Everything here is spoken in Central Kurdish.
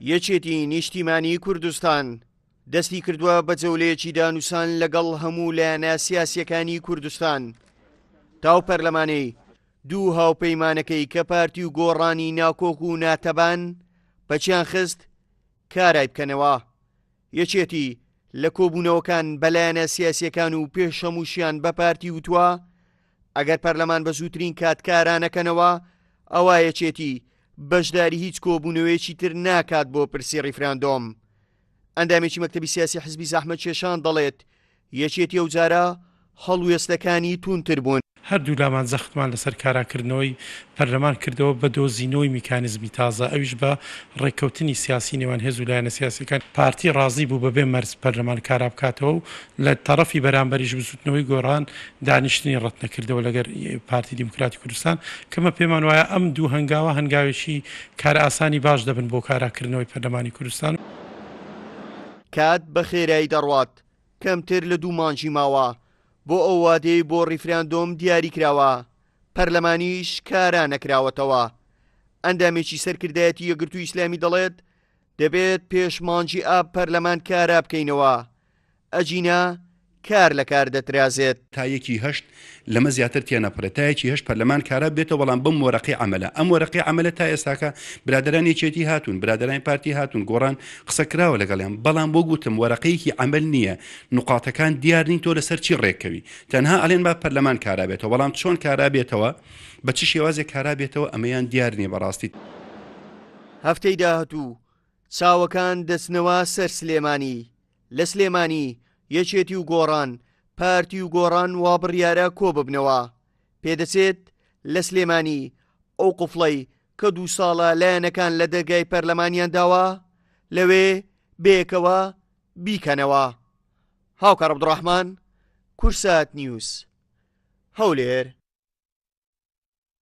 یەکێتی نیشتیمانی کوردستان دەستی کردووە بە جەولەیەکی دانوسان لەگەڵ هەموو لایەنە سیاسییەکانی کوردستان تاو پەرلەمانەی دوو هاوپەیمانەکەی کە پارتی و گۆڕانی ناکۆک و ناتەبان پەکیان خست کارای بکەنەوە. یەکێتی لە کۆبوونەوەکان بە لایەنە سیاسییەکان و پێش هەمووشیان بە پارتی وتووە، ئەگەر پەرلەمان بە زووترین کات کارا نەکەنەوە، ئەوا یەکێتی بەشداری هیچ کۆبوونەوەیەکی تر ناکات بۆ پرسی ڕیفراندۆم. ئەندامێکی مەکتەبی سیاسی حزبی زەحمەتکێشان دەڵێت، یەکێتی ئەوجارە هەڵوێستەکانی تووندتر بوون. هەردوولامان جەختمان لەسەر کاراکردنەوەی پەرلەمان کردەوە بە دۆزینەوەی میکانیزمی تازە، ئەویش بە ڕێککەوتنی سیاسی نێوان هێز و لایەنە سیاسییەکان. پارتی ڕازی بوو بەبێ مەرج پەرلەمان کارا بکاتەوە و لە تەڕەفی بەرامبەریش بزوتنەوەی گۆڕان دانیشتنی ڕەتنەکردەوە لەگەر پارتی دیموکراتی کوردستان، کەمە پێمان وایە ئەم دوو هەنگاوە هەنگاوێکی کارئاسانی باش دەبن بۆ کاراکردنەوەی پەرلەمانی کوردستان. کات بە خێرایی دەڕوات، کەمتر لە دوو مانگی ماوە بۆ ئەو وادەیەی بۆ ڕیفراندۆم دیاریکراوە، پەرلەمانیش کارا نەکراوەتەوە. ئەندامێکی سەرکردایەتی یەکگرتووی ئیسلامی دەڵێت، دەبێت پێش مانگی ئاب پەرلەمان کارا بکەینەوە، ئەگینا کار لە کار دەترازێت. تا یەکی هەشت لەمە زیاتر تێنەپەڕێت، تا یەکی هەشت پەرلەمان کارا ببێتەوە، بەڵام بەم وەرەقەی عەمەلە، ئەم وەرەقەی عەمەلە تا ئێستاکە برادەرانی یەکێتی هاتوون، برادەرانی پارتی هاتوون، گۆڕان قسە کراوە لەگەڵیان، بەڵام وەک وتم وەرەقەیەکی عەمەل نییە، نوقاتەکان دیار نین تۆ لەسەر چی ڕێککەوی، تەنها ئەڵێن با پەرلەمان کارا بێتەوە، بەڵام چۆن کارا بێتەوە، بە چ شێوازێک کارا بێتەوە ئەمەیان دیار نییە بەڕاستی. هەفتەی داهاتوو چاوەکان دەچنەوە سەر سلێمانی، لە سلێمانی یەکێتی و گۆڕان، پارتی و گۆڕان وابڕیارە کۆببنەوە، پێدەچێت لە سلێمانی ئەو قفڵەی کە دوو ساڵە لایەنەکان لە دەرگای پەرلەمانیان داوە لەوێ بەیەکەوە بیکەنەوە. هاوکار عەبدوڕەحمان، کوردسات نیوز، هەولێر.